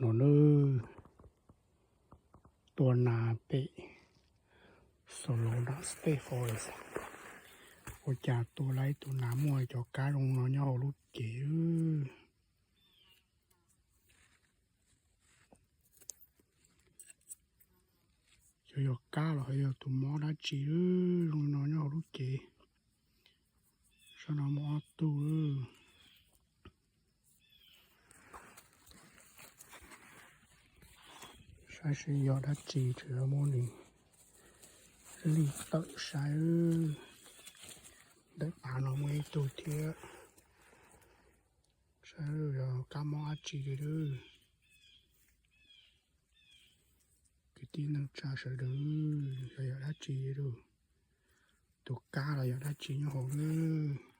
No nawb, tua nas pem Solana State Forest, ua cas tua lawm ib tug nas muaj cov kab zoo no nyob hauv lub cev. Xyov yog kab los yog tus mob dab tsi zoo no nyob hauv lub cev. Sab no muaj ob tug. Saib seb yog dab tsi, tseem muab nws li tawm saib. Ntawm av no muaj ib tug thiab. Saib yog kab mob dab tsi li. Kwv tij neej tsa sawv daws, yog yog dab tsi li, tus kab los yog dab tsi nyob hauv lawm.